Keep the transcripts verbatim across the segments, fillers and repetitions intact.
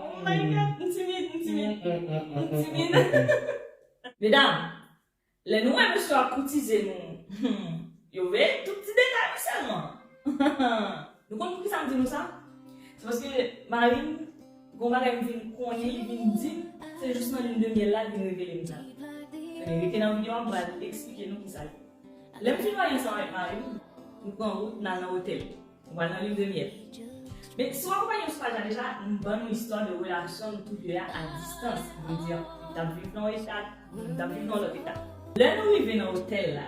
Oh my God, m timid, m timid, m timid. Medam, lè nou wè mesye ap koutize nou, hmm, yo veye tout ti detay yo sèlman. Nou konn poukisa m di nou sa? Se paske mari m, gon bagay m vin konnen, li vin di m, se jis nan lin de myèl la, li vin revele m sa. Ebyen, rete nan videyo a, m pral eksplike nou kisa l ye. Lè m fin marye ansanm avèk mari m, nou pran wout, n al nan otèl. Nou pral nan lin de myèl. Men, si w akonpanye m sou paj la deja, m ban nou istwa de relasyon nou tou de a a distans. Vle di, nou t ap viv nan yon eta, nou t ap viv nan lòt eta. Lè nou rive nan otèl la,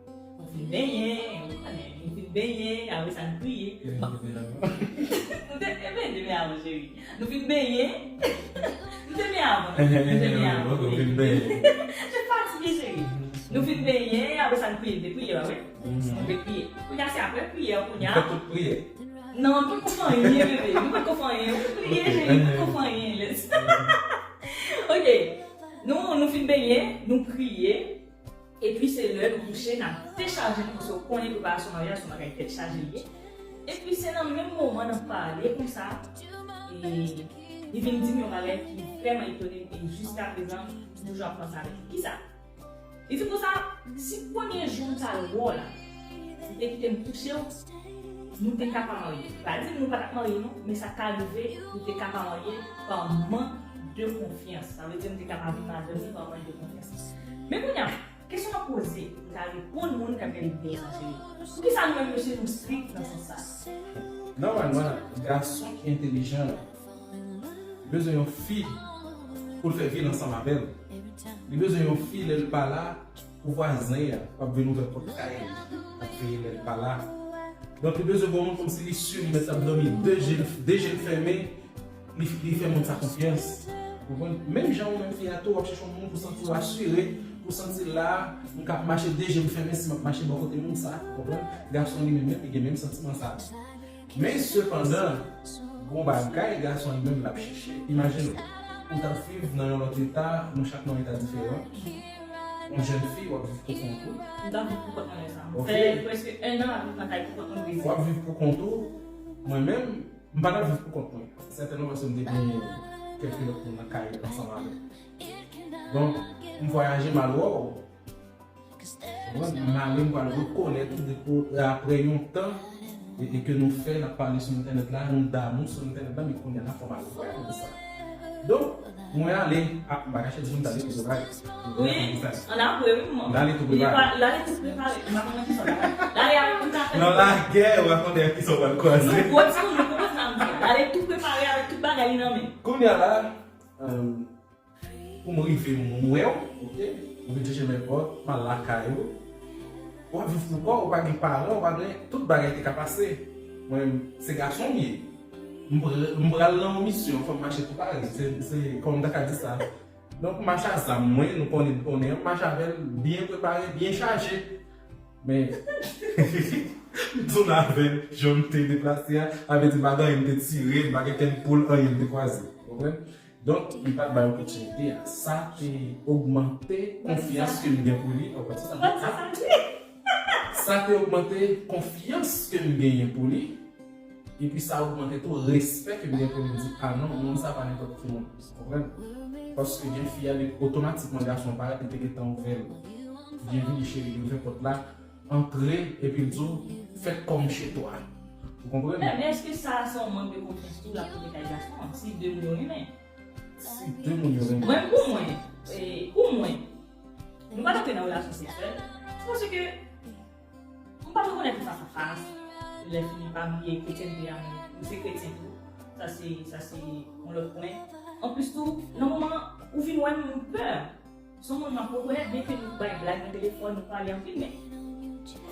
nou fin benyen, ou konnen, nou fin benyen, apre sa nou priye. Nou te, e ben, demen avan, cheri. Nou fin benyen. Nou te byen avan. Nou te byen avan. Ok, nou fin benyen. Se fatige, cheri. Nou fin benyen, apre sa nou priye, nou te priye, pa vre? Nou te priye. Kounye a, se apre priyè, kounye a. Fè tout priyè. Non, nou pa t konn fè anyen, bebe. Nou pa t konn fè anyen. Nou te priye, cheri, nou pa t konn fè anyen. Let's. Ok. Nou, nou fin benyen, nou priye. Epi se lè nou kouche, n ap dechaje nou, paske w konnen preparasyon maryaj se yon bagay tèt chaje li ye. Epi se nan menm moman n ap pale konsa, e li vin di m yon bagay ki vrèman etone m, e jiska prezan, m toujou ap panse avèk li. Kisa? Li di konsa, si premye jou m t al wè w la, ou te kite m kouche w, nou te ka pa marye. Pa di m nou pa t ap marye non, men sa ka rive, nou te ka pa marye pa mank de konfyans. Sa vle di m te ka pa vin madanm li pa mank de konfyans. Men kounye a, kesyon ap poze, m ka reponn moun k ap gade videyo sa, cheri. Poukisa nou menm mesye nou strik nan sans sa? Nòmalman, gason ki entelijan an, li bezwen yon fi pou l fè vi l ansanm avè l. Li bezwen yon fi lè l pa la, pou vwazen an, k ap vin ouvè pòt kay li, k ap veye lè l pa la. Donk, li bezwen gen yon moun kòmsi li si li mèt ap dòmi de je l, de je l fèmen, li, li fè moun sa konfyans. Ou konprann? Menm jan ou menm fi a tou, w ap chèche yon moun pou santi w asire, pou santi la, m ka ap mache de je m fèmen si m ap mache bò kote moun sa, ou konprann? Gason li menm, menm, li gen menm santiman sa. Men sepandan, gon bagay gason li menm l ap chèche. Imajine w, ou t ap viv nan yon lòt eta, nou chak nan yon eta diferan. Yon jèn fi, w ap viv pou kont ou. M t ap viv pou kont mwen lè sa. M fè prèske en an ap viv nan kay pou kont mwen Brezil. W ap viv pou kont ou. Mwen menm, m pa t ap viv pou kont mwen. Sètènman paske m te gen kèlke lòt moun nan kay ansanm avè m. Donk, m vwayaje, m al wè w. Konprann? M ale, m pral rekonèt ou depi apre yon tan, e, e ke nou fè, n ap pale sou entènèt la, nou damou sou entènèt la, men kounye a la, fò m al wè moun sa. Donk, mwen ale, a, m pa kache di nou, m t ale tou prepare. Wi, annapre, wi, mwen. M t ale tou prepare. L ale tou prepare. M pa konn kisa w t ap fè. L ale avèk tout afè. Nan lagè, w pa konnen ak kisa w pral kwaze. Nou gwo timoun, nou konprann sa m di a. L ale tou prepare avèk tout bagay li nan men. Kounye a la, euh, pou m rive, m wè w, oke? Ou vin chèche m èpòt, m al lakay ou. W ap viv pou kò w, ou pa gen paran, ou pa gen, tout bagay te ka pase. Mwen, se gason m ye. M pr-, m pral nan yon misyon, fò m mache tou pare. Se, se, kòman m ta ka di sa? Donk, m mache a zam mwen, nou konnen, nou konnen, m mache avè l byen prepare, byen chaje. Men, m tounen avè l, jan m te deplase a, sa vle di m pa gen anyen m te tire, m pa gen kenn poul, anyen m te kwaze. Ou konprann? Donk, li pa t bay opòtinite a. Sa te ogmante konfyans ke m gen pou li. Ou konprann sa? Sa te ogmante konfyans ke m genyen pou li. Epi sa ogmante tou respè ke m gen pou li. M di, a non, moun sa pa nenpòt ki moun. Ou konprann? Paske gen fi a, li otomatikman gason parèt, li te gentan ouvè l. Byenvini cheri, li ouvè pòt la, antre, epi l di w, faites comme chez toi. Ou konprann? Men, men èske sa, se yon mank de konfyans tou l ap pote kay gason an? Si de moun yo renmen. Si de moun yo renmen. Mwen, pou mwen, e, pou mwen, nou pa t antre nan relasyon seksyèl, se paske m pa t rekonèt li fas a fas. Lè fini, pa bliye kretyènte a, mwen, mwen se kretyen tou. Sa se, sa se yon lòt pwen. Anplis tou, nan moman ou vin wè m, m pè. Se yon moun m ap rekonèt, byenke nou bay blag nan telefòn, nou pale anpil, men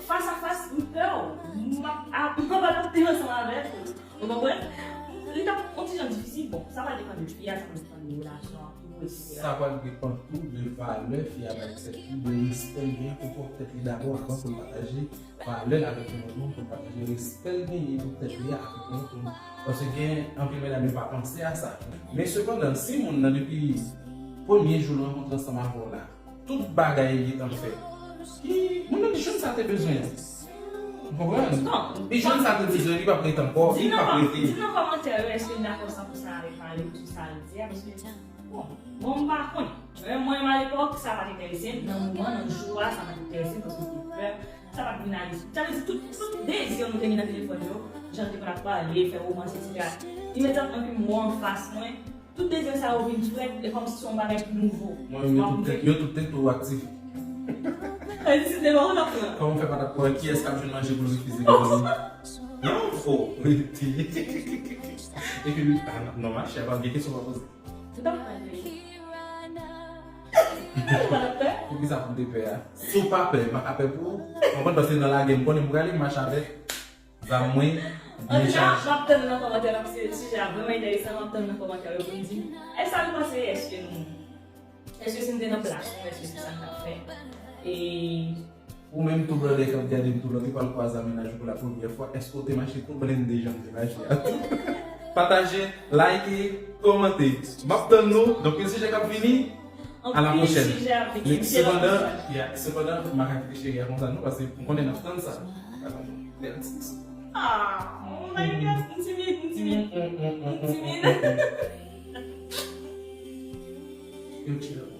fas a fas, m pè w. M ap, ap, m ap adapte ansanm avèk ou. Ou konprann? Li t ap yon ti jan difisil. Bon, sa pral depann de fi a, sa pral depann de relasyon an tou, etsetera. Sa pral depann tou de valè fi a bay tèt li, de respè l gen pou pwòp tèt li dabò avan pou l pataje valè l avèk yon lòt moun, pou l pataje respè l genyen pou tèt li a avèk yon lòt moun. Paske gen anpil medam yo pa panse a sa. Men sepandan, si moun nan depi premye jou l rankontre ansanm avè w la, tout bagay li gentan fè. Ki, moun nan di, "Jèn sa te bezwen an." Konprann? Non. Li jwenn sa te di, li p ap rete ankò, Di li p nan ap kòm- rete. Di nan kòmantè yo, èske li dakò san pou san avèk Mario pou sa l di a? Paske, bon, bon, m pa konnen. Men mwen, a lepòk, sa pa t enterese m. Nan moman, nan jou a, sa pa t enterese m paske m te pè. Sa pa t vin ale. Sa vle di, tout, tout dezi nou te gen nan telefòn yo, jan te konn ap pale, fè womans, etsetera. Imedyatman ke m wè w anfas mwen, tout dezi sa yo vin frèt, e kòmsi se yon bagay ki nouvo. Mwen, yo tout te, yo tout te tou aktif. Sa vle di, se te ba w nan pran. Kòman fè pa t ap kwè kiyès k ap jwenn manje pou l refize gade li? Non, fo. Epi, ah, non, non, ma chè, pa gen kesyon pa poze. Tout ap pale. Ou pa t ap pè? Poukisa pou m te pè a? Si w pa pè, m pa ka pè pou ou. Konprann, paske nan lagè, m konnen m prale, m mache avèk zam mwen byen Antouka, chaje. M ap tann nan kòmantè la, paske sijè a vrèman enteresan, m ap tann nan kòmantè yo pou m di, èske sa nou panse, èske nou, èske si m te nan plas nou, èske se sa m t ap fè? E Ou menm tou blòdè k ap gade m tou lòt, ou pral kwaze a mennaj ou pou la premyè fwa, èske w te mache tou blende jan m te mache a? Pataje, like, kòmante. M ap tann nou. Donk, yon sijè k ap vini. A la pwochèn. Men sepandan, yeah, sepandan, m pa ka kite cheri a konsa non, paske m konnen n ap tann sa. Ah, oh my God, m timid, m timid, m timid. Yo chill.